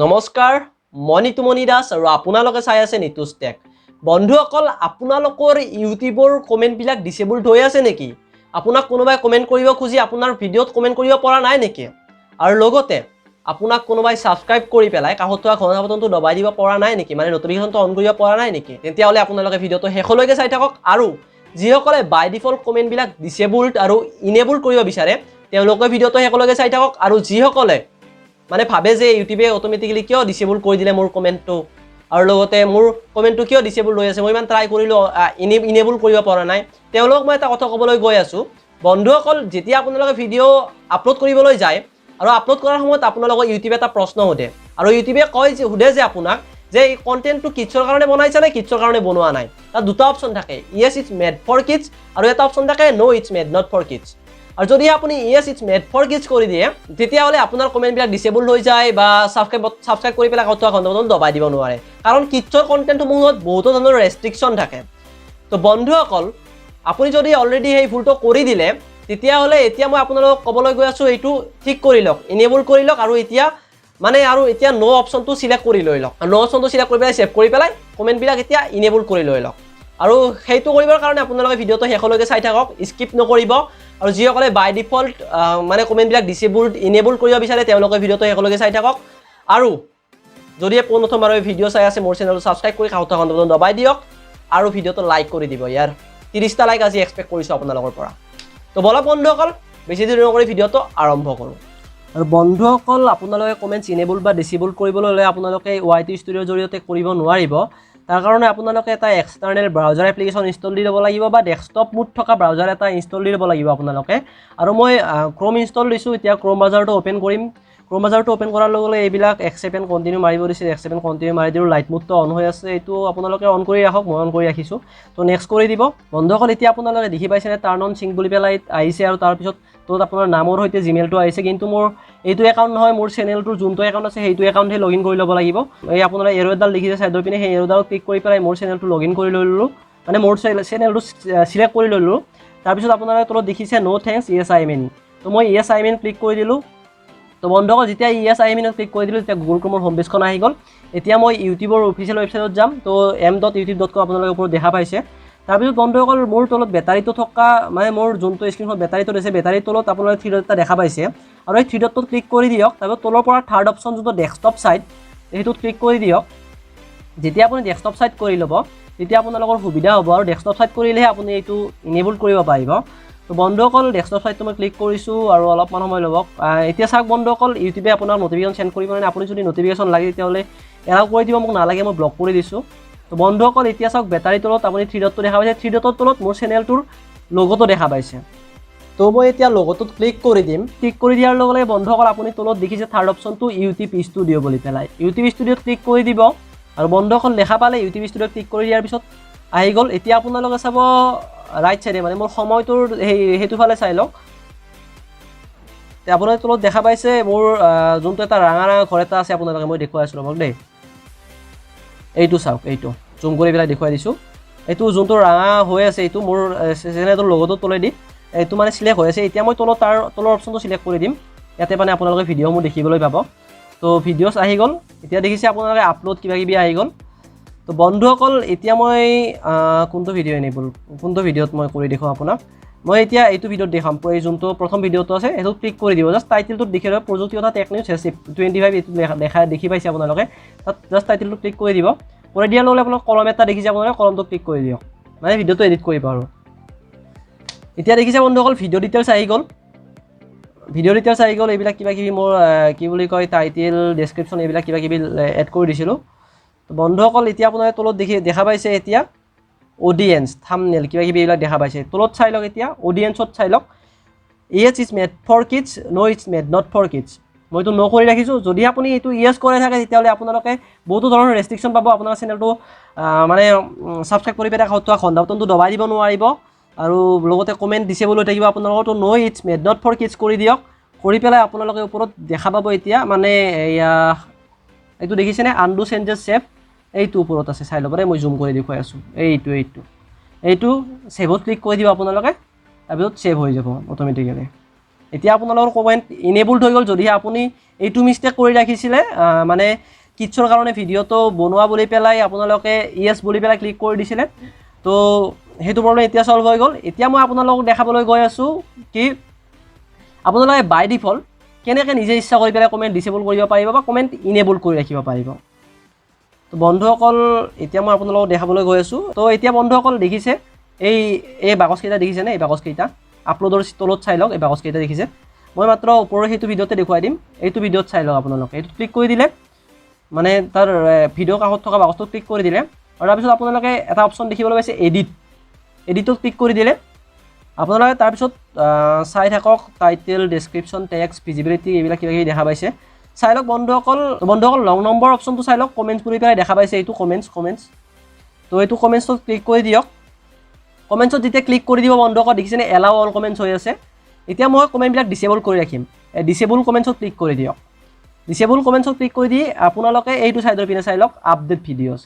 নমস্কাৰ, মই নিতুমণি দাস আৰু আপোনালোকে চাই আছে নিতুজ টেক। বন্ধুসকল, আপোনালোকৰ ইউটিউবৰ কমেণ্টবিলাক ডিচেবল্ড হৈ আছে নেকি? আপোনাক কোনোবাই কমেণ্ট কৰিব খুজি আপোনাৰ ভিডিঅ'ত কমেণ্ট কৰিব পৰা নাই নেকি? আৰু লগতে আপোনাক কোনোবাই ছাবস্ক্ৰাইব কৰি পেলাই কাষত থকা ঘণ্টা বটনটো দবাই দিব পৰা নাই নেকি? মানে নটিফিকেশ্যনটো অন কৰিব পৰা নাই নেকি? তেতিয়াহ'লে আপোনালোকে ভিডিঅ'টো শেষলৈকে চাই থাকক। আৰু যিসকলে বাই ডিফল্ট কমেণ্টবিলাক ডিচেবল্ড আৰু ইনেবল কৰিব বিচাৰে, তেওঁলোকে ভিডিঅ'টো শেষলৈকে চাই থাকক। আৰু যিসকলে মানে ভাবে যে ইউটিউবে অট'মেটিকেলি কিয় ডিচেবল কৰি দিলে মোৰ কমেণ্টটো আৰু লগতে মোৰ কমেণ্টটো কিয় ডিচেবল হৈ আছে, মই ইমান ট্ৰাই কৰিলোঁ, ইনেবল কৰিব পৰা নাই, তেওঁলোকক মই এটা কথা ক'বলৈ গৈ আছোঁ। বন্ধুসকল, যেতিয়া আপোনালোকে ভিডিঅ' আপলোড কৰিবলৈ যায় আৰু আপলোড কৰাৰ সময়ত আপোনালোকক ইউটিউবে এটা প্ৰশ্ন সোধে আৰু ইউটিউবে কয় যে, সোধে যে আপোনাক যে এই কণ্টেণ্টটো কিডছৰ কাৰণে বনাইছে নে কিডছৰ কাৰণে বনোৱা নাই। তাত দুটা অপশ্যন থাকে, "Yes, it's made for kids" আৰু এটা অপশ্যন থাকে, "No, it's made not for kids"। আৰু যদি আপুনি "Yes, it's made for kids" কৰি দিয়ে, তেতিয়াহ'লে আপোনাৰ কমেণ্টবিলাক ডিচেবল হৈ যায় বা ছাবস্ক্ৰাইব ছাবস্ক্ৰাইব কৰি পেলাই কাষত থকা ঘণ্টা বটন দবাই দিব নোৱাৰে, কাৰণ কিডছৰ কণ্টেণ্টসমূহত বহুতো ধৰণৰ ৰেষ্ট্ৰিকশ্যন থাকে। তো বন্ধুসকল, আপুনি যদি অলৰেডি সেই ভুলটো কৰি দিলে, তেতিয়াহ'লে এতিয়া মই আপোনালোকক ক'বলৈ গৈ আছোঁ, এইটো ঠিক কৰি লওক, ইনেবল কৰি লওক আৰু এতিয়া মানে আৰু এতিয়া ন' অপশ্যনটো চিলেক্ট কৰি লৈ লওক। ন' অপশ্যনটো চিলেক্ট কৰি পেলাই, ছেভ কৰি পেলাই কমেণ্টবিলাক এতিয়া ইনেবল কৰি লৈ লওক। আৰু সেইটো কৰিবৰ কাৰণে আপোনালোকে ভিডিঅ'টো শেষলৈকে চাই থাকক, স্কিপ নকৰিব। আৰু যিসকলে বাই ডিফল্ট মানে কমেণ্টবিলাক ডিচেবল ইনেবল কৰিব বিচাৰে, তেওঁলোকে ভিডিঅ'টো শেষলৈকে চাই থাকক। আৰু যদিহে পোনপ্ৰথমবাৰ ভিডিঅ' চাই আছে, মোৰ চেনেলটো ছাবস্ক্ৰাইব কৰি কাষত থকা ঘণ্টা দবাই দিয়ক আৰু ভিডিঅ'টো লাইক কৰি দিব। ইয়াৰ 30টা লাইক আজি এক্সপেক্ট কৰিছোঁ আপোনালোকৰ পৰা। তো বলক বন্ধুসকল, বেছি দেৰি নকৰি ভিডিঅ'টো আৰম্ভ কৰোঁ। আৰু বন্ধুসকল, আপোনালোকে কমেণ্টছ ইনেবল বা ডিচেবল কৰিবলৈ হ'লে আপোনালোকে ৱাই টি ষ্টুডিঅ'ৰ জৰিয়তে কৰিব নোৱাৰিব। তাৰ কাৰণে আপোনালোকে এটা এক্সটাৰ্নেল ব্ৰাউজাৰ এপ্লিকেশ্যন ইনষ্টল দি ল'ব লাগিব বা ডেস্কটপ মোড থকা ব্ৰাউজাৰ এটা ইনষ্টল দি ল'ব লাগিব আপোনালোকে। আৰু মই ক্ৰ'ম ইনষ্টল দিছোঁ। এতিয়া ক্ৰ'ম ব্ৰাউজাৰটো অ'পেন কৰিম। ক্ৰ'ম ব্ৰাউজাৰটো অ'পেন কৰাৰ লগে লগে এইবিলাক একচেপ্ট এণ্ড কণ্টিনিউ মাৰিব দিছে। একচেপ্ট এণ্ড কণ্টিনিউ মাৰি দিলোঁ। লাইট মোডটো অন হৈ আছে, এইটো আপোনালোকে অন কৰি ৰাখক, মই অন কৰি ৰাখিছোঁ। তো নেক্সট কৰি দিব। বন্ধুসকল, এতিয়া আপোনালোকে দেখি পাইছেনে, টাৰ্ণ অন চিংক বুলি পেলাই আহিছে আৰু তাৰপিছত তলত আপোনাৰ নামৰ সৈতে জিমেইলটো আহিছে। কিন্তু মোৰ এইটো একাউণ্ট নহয়, মোৰ চেনেলটোৰ যোনটো একাউণ্ট আছে, সেইটো একাউণ্টহে লগ ইন কৰি ল'ব লাগিব। এই আপোনাৰ এৰ' এডাল দেখিছে ছাইডৰ পিনে, সেই এৰ'ডাল ক্লিক কৰি পেলাই মোৰ চেনেলটো লগ ইন কৰি লৈ ল'লোঁ, মানে মোৰ চেনেলটো চিলেক্ট কৰি লৈ ল'লোঁ। তাৰপিছত আপোনালোকে তলত দেখিছে, "No thanks, yes, I'm in"। তো মই "Yes, I'm in" click কৰি দিলোঁ। তো বন্ধুসকল, যেতিয়া "য়েছ I am ইনত" ক্লিক কৰি দিলোঁ, তেতিয়া গুগল ক্ৰমৰ হোম পেজখন আহি গ'ল। এতিয়া মই ইউটিউবৰ অফিচিয়েল ৱেবছাইটত যাম। তো m.youtube.com আপোনালোকে ওপৰত দেখা পাইছে। তাৰপিছত বন্ধুসকল, মোৰ তলত বেটাৰীটো থকা, মানে মোৰ যোনটো স্ক্ৰীণখন বেটাৰীটো দিছে, বেটাৰীৰ তলত আপোনালোকে থ্ৰী ডট এটা দেখা পাইছে আৰু এই থ্ৰী ডটটোত ক্লিক কৰি দিয়ক। তাৰপিছত তলৰ পৰা থাৰ্ড অপশ্যন যোনটো ডেস্কটপ ছাইট, সেইটোত ক্লিক কৰি দিয়ক। যেতিয়া আপুনি ডেস্কটপ ছাইট কৰি ল'ব, তেতিয়া আপোনালোকৰ সুবিধা হ'ব আৰু ডেস্কটপ ছাইট কৰিলেহে আপুনি এইটো ইনেবল কৰিব পাৰিব। তো বন্ধুসকল, ডেস্কটপ ছাইটটো মই ক্লিক কৰিছোঁ আৰু অলপমান সময় ল'ব। এতিয়া চাওক বন্ধুসকল, ইউটিউবে আপোনাক নটিফিকেশ্যন চেণ্ড কৰিব মানে আপুনি যদি নটিফিকেশ্যন লাগে, তেতিয়াহ'লে এলাউ কৰি দিব। মোক নালাগে, মই ব্লক কৰি দিছোঁ। তো বন্ধুসকল, এতিয়া চাওক, বেটাৰী তলত আপুনি থ্ৰী ডটটো দেখা পাইছে। থ্ৰী ডটৰ তলত মোৰ চেনেলটোৰ লগতো দেখা পাইছে। তো মই এতিয়া লগটোত ক্লিক কৰি দিম। ক্লিক কৰি দিয়াৰ লগে লগে বন্ধুসকল, আপুনি তলত দেখিছে থাৰ্ড অপশ্যনটো ইউটিউব ষ্টুডিঅ' বুলি পেলাই, ইউটিউব ষ্টুডিঅ'ত ক্লিক কৰি দিব। আৰু বন্ধুসকল, দেখা পালে, ইউটিউব ষ্টুডিঅ'ত ক্লিক কৰি দিয়াৰ পিছত আহি গ'ল। এতিয়া আপোনালোকে চাব ৰাইট চাইডে, মানে মোৰ সময়টোৰ সেইটো ফালে চাই লওক। আপোনালোকে তলত দেখা পাইছে মোৰ যোনটো এটা ৰাঙা ৰাঙা ঘৰ এটা আছে, আপোনালোকে মই দেখুৱাই আছোঁ, ৰ'বক দেই। এইটো চাওক, এইটো জুম কৰি পেলাই দেখুৱাই দিছোঁ। এইটো যোনটো ৰাঙা হৈ আছে, এইটো মোৰ চেনেলটোৰ লগতো তলেদি এইটো মানে চিলেক্ট হৈ আছে। এতিয়া মই তলত তাৰ তলৰ অপশ্যনটো চিলেক্ট কৰি দিম। ইয়াতে মানে আপোনালোকে ভিডিঅ'সমূহ দেখিবলৈ পাব। তো ভিডিঅ'ছ আহি গ'ল। এতিয়া দেখিছে আপোনালোকে, আপলোড কিবা কিবি আহি গ'ল। তো বন্ধুসকল, এতিয়া মই কোনটো ভিডিঅ' এনেবল, কোনটো ভিডিঅ'ত মই কৰি দেখুৱাম আপোনাক? মই এতিয়া এইটো ভিডিঅ'ত দেখাম। এই যোনটো প্ৰথম ভিডিঅ'টো আছে, সেইটোত ক্লিক কৰি দিব। জাষ্ট টাইটেলটোত দেখি ল'ব, প্ৰযুক্তি কথা টেক নিউজ 25, এইটো দেখা দেখা দেখি পাইছে আপোনালোকে। তাত জাষ্ট টাইটেলটো ক্লিক কৰি দিব। কৰি দিয়াৰ লগে লগে আপোনাক কলম এটা দেখিছে আপোনালোকে, কলমটো ক্লিক কৰি দিয়ক, মানে ভিডিঅ'টো এডিট কৰিব। আৰু এতিয়া দেখিছে বন্ধুসকল, ভিডিঅ' ডিটেইলছ আহি গ'ল। ভিডিঅ' ডিটেইলছ আহি গ'ল। এইবিলাক কিবা কিবি মোৰ কি বুলি কয়, টাইটেল, ডেছক্ৰিপশ্যন, এইবিলাক কিবা কিবি এড কৰি দিছিলোঁ। তো বন্ধুসকল, এতিয়া আপোনালোকে তলত দেখা পাইছে, এতিয়া অডিয়েঞ্চ, থামনেল, কিবা কিবি এইবিলাক দেখা পাইছে। তলত চাই লওক, এতিয়া অডিয়েঞ্চত চাই লওক, "Yes, it's made for kids", "No, it's made not for kids"। মইতো ন' কৰি ৰাখিছোঁ। যদি আপুনি এইটো য়েছ কৰি থাকে, তেতিয়াহ'লে আপোনালোকে বহুতো ধৰণৰ ৰেষ্ট্ৰিকশ্যন পাব। আপোনাৰ চেনেলটো মানে ছাবস্ক্ৰাইব কৰি পেলাই কাষত থকা ঘণ্টা বটনটো দবাই দিব নোৱাৰিব আৰু লগতে কমেণ্ট ডিচেবল হৈ থাকিব আপোনালোকৰ। তো "No, it's made not for kids" কৰি দিয়ক। কৰি পেলাই আপোনালোকে ওপৰত দেখা পাব এতিয়া, মানে এয়া এইটো দেখিছেনে, আনডু চেঞ্জেছ ছেভ, এইটো ওপৰত আছে, চাই ল'ব দেই, মই জুম কৰি দেখুৱাই আছোঁ। এইটো এইটো ছেভত ক্লিক কৰি দিব আপোনালোকে। তাৰপিছত ছেভ হৈ যাব অট'মেটিকেলি। এতিয়া আপোনালোকৰ কমেণ্ট ইনেবল্ড হৈ গ'ল। যদিহে আপুনি এইটো মিষ্টেক কৰি ৰাখিছিলে, মানে কিডছৰ কাৰণে ভিডিঅ'টো বনোৱা বুলি পেলাই আপোনালোকে য়েছ বুলি পেলাই ক্লিক কৰি দিছিলে, তো সেইটো প্ৰব্লেম এতিয়া ছল্ভ হৈ গ'ল। এতিয়া মই আপোনালোকক দেখাবলৈ গৈ আছোঁ কি আপোনালোকে বাই ডিফল্ট কেনেকৈ নিজে ইচ্ছা কৰি পেলাই কমেণ্ট ডিচেবল কৰিব পাৰিব বা কমেণ্ট ইনেবল কৰি ৰাখিব পাৰিব। তো বন্ধুসকল, এতিয়া মই আপোনালোকক দেখাবলৈ গৈ আছোঁ। তো এতিয়া বন্ধুসকল, দেখিছে এই এই বাকচকেইটা দেখিছেনে? এই বাকচকেইটা আপলোডৰ তলত চাই লওক, এই বাকচকেইটা দেখিছে? মই মাত্ৰ ওপৰৰ সেইটো ভিডিঅ'তে দেখুৱাই দিম। এইটো ভিডিঅ'ত চাই লওক আপোনালোকে। এইটোত ক্লিক কৰি দিলে, মানে তাৰ ভিডিঅ' কাষত থকা বাকচটোত ক্লিক কৰি দিলে আৰু তাৰপিছত আপোনালোকে এটা অপশ্যন দেখিবলৈ পাইছে এডিট। এডিটত ক্লিক কৰি দিলে আপোনালোকে তাৰপিছত চাই থাকক, টাইটেল, ডেছক্ৰিপশ্যন, টেক্সট, ভিজিবিলিটি, এইবিলাক কিবা কিবি দেখা পাইছে। চাই লওক বন্ধুসকল। বন্ধুসকল, লং নম্বৰ অপশ্যনটো চাই লওক। কমেণ্টছ কৰি পেলাই দেখা পাইছে এইটো কমেণ্টছ, কমেণ্টছ। তো এইটো কমেণ্টছত ক্লিক কৰি দিয়ক। কমেণ্টছত যেতিয়া ক্লিক কৰি দিব বন্ধুসকল, দেখিছেনে এলাউ অল কমেণ্টছ হৈ আছে? এতিয়া মই কমেণ্টবিলাক ডিচেবল কৰি ৰাখিম। ডিচেবল কমেণ্টছত ক্লিক কৰি দিয়ক। ডিচেবল কমেণ্টছত ক্লিক কৰি দি আপোনালোকে এইটো ছাইডৰ পিনে চাই লওক, আপডেট ভিডিঅ'ছ।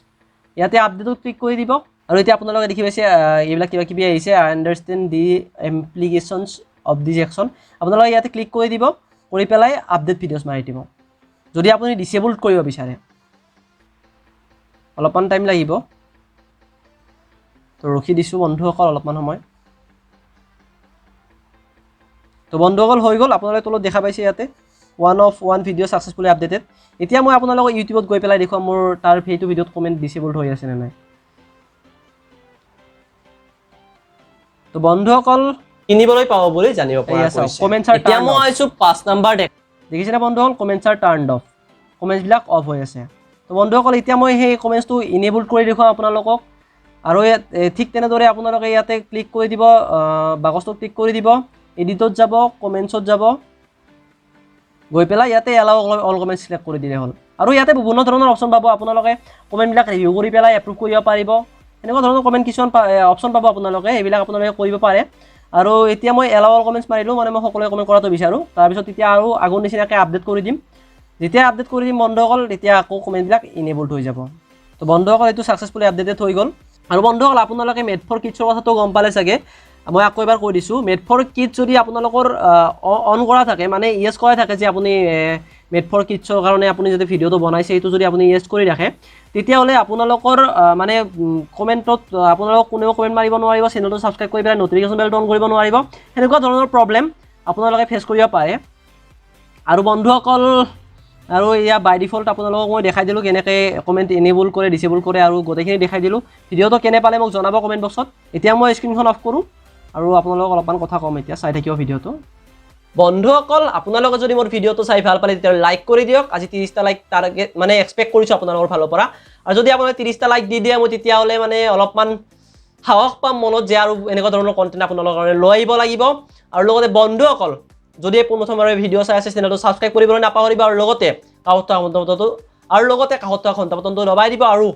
ইয়াতে আপডেটত ক্লিক কৰি দিব আৰু এতিয়া আপোনালোকে দেখি পাইছে এইবিলাক কিবা কিবি আহিছে, "I understand the implications of this action." আপোনালোকে ইয়াতে ক্লিক কৰি দিব, কৰি পেলাই আপডেট ভিডিঅ'ছ মাৰি দিব যদি আপুনি ডিচেবল কৰিব বিচাৰে। অলপমান টাইম লাগিব, তো ৰখি দিছোঁ বন্ধুসকল অলপমান সময়। তো বন্ধুসকল, হৈ গ'ল। আপোনালোকে তলত দেখা পাইছে ইয়াতে one of one video successfully updated। এতিয়া মই আপোনালোকক ইউটিউবত গৈ পেলাই দেখুৱাম মোৰ তাৰ সেইটো ভিডিঅ'ত কমেণ্ট ডিচেবল্ড হৈ আছে নে নাই। তো বন্ধুসকল, কিনিবলৈ পাব বুলি জানিব পৰা এয়া চাওক, গৈছে। Comments are এতিয়া turned মই off. আহিছো 5 নাম্বাৰ দেখিছেনে বন্ধুসকল? Comments are turned off, কমেণ্টছবিলাক of হৈ আছে। তো বন্ধুসকল, এতিয়া মই সেই কমেণ্টছটো ইনেবল কৰি দেখুৱাম আপোনালোকক। আৰু ইয়াত ঠিক তেনেদৰে আপোনালোকে ইয়াতে ক্লিক কৰি দিব, বাকচটোত ক্লিক কৰি দিব, এডিটত যাব, কমেণ্টছত যাব, গৈ পেলাই ইয়াতে এলাউ অল কমেণ্ট চিলেক্ট কৰি দিলে হ'ল। আৰু ইয়াতে বিভিন্ন ধৰণৰ অপশ্যন পাব আপোনালোকে। কমেণ্টবিলাক ৰিভিউ কৰি পেলাই এপ্ৰুভ কৰিব পাৰিব। এনেকুৱা ধৰণৰ কমেণ্ট কিছুমান অপশ্যন পাব আপোনালোকে, এইবিলাক আপোনালোকে কৰিব পাৰে। আৰু এতিয়া মই এলাউ অল কমেণ্টছ মাৰিলোঁ, মানে মই সকলোৱে কমেণ্ট কৰাটো বিচাৰোঁ। তাৰপিছত তেতিয়া আৰু আগৰ নিচিনাকৈ আপডেট কৰি দিম। যেতিয়া আপডেট কৰি দিম বন্ধুসকল, তেতিয়া আকৌ কমেণ্টবিলাক ইনেবল্ড হৈ যাব। তো বন্ধুসকল, এইটো ছাকচেছফুলি আপডেটেড হৈ গ'ল। আৰু বন্ধুসকল, আপোনালোকে মেড ফৰ কিডছৰ কথাটো গম পালে চাগে। মই আকৌ এবাৰ কৈ দিছোঁ, মেড ফৰ কিডছ যদি আপোনালোকৰ অন কৰা থাকে, মানে য়েছ কৰা থাকে যে আপুনি মেড ফৰ কিডছৰ কাৰণে আপুনি যদি ভিডিঅ'টো বনাইছে, সেইটো যদি আপুনি য়েছ কৰি ৰাখে, তেতিয়াহ'লে আপোনালোকৰ মানে কমেণ্টত আপোনালোকক কোনেও কমেণ্ট মাৰিব নোৱাৰিব, চেনেলটো ছাবস্ক্ৰাইব কৰি পেলাই নটিফিকেশ্যন বেলটো অন কৰিব নোৱাৰিব। সেনেকুৱা ধৰণৰ প্ৰব্লেম আপোনালোকে ফেচ কৰিব পাৰে। আৰু বন্ধুসকল, আৰু এয়া বাই ডিফল্ট আপোনালোকক মই দেখাই দিলোঁ কেনেকৈ কমেণ্ট এনেবল কৰে, ডিচেবল কৰে আৰু গোটেইখিনি দেখাই দিলোঁ। ভিডিঅ'টো কেনে পালে মোক জনাব কমেণ্ট বক্সত। এতিয়া মই স্ক্ৰীণখন অফ কৰোঁ আৰু আপোনালোকক অলপমান কথা ক'ম। এতিয়া চাই থাকিব ভিডিঅ'টো। বন্ধুসকল, আপোনালোকে যদি মোৰ ভিডিঅ'টো চাই ভাল পালে, তেতিয়াহ'লে লাইক কৰি দিয়ক। আজি 30টা লাইক টাৰ্গেট মানে এক্সপেক্ট কৰিছোঁ আপোনালোকৰ ফালৰ পৰা। আৰু যদি আপোনালোকে 30টা লাইক দি দিয়ে, মই তেতিয়াহ'লে মানে অলপমান সাহস পাম মনত যে আৰু এনেকুৱা ধৰণৰ কণ্টেণ্ট আপোনালোকৰ কাৰণে লৈ আহিব লাগিব। আৰু লগতে বন্ধুসকল, যদি পোনপ্ৰথমবাৰ ভিডিঅ' চাই আছে, চেনেলটো ছাবস্ক্ৰাইব কৰিবলৈ নাপাহৰিব আৰু লগতে কাষত থকা ঘণ্টা বটনটো দবাই দিব। আৰু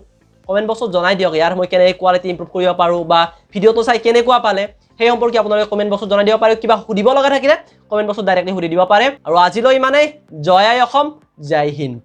কমেণ্ট বক্সত জনাই দিয়ক ইয়াৰ মই কেনেকৈ কোৱালিটি ইম্প্ৰুভ কৰিব পাৰোঁ বা ভিডিঅ'টো চাই কেনেকুৱা পালে, সেই সম্পৰ্কে আপোনালোকে কমেণ্ট বক্সত জনাই দিব পাৰে। কিবা সুধিব লগা থাকিলে কমেণ্ট বক্সত ডাইৰেক্টলি সুধি দিব পাৰে। আৰু আজিলৈ ইমানেই। জয় আই অসম, জয় হিন্দ।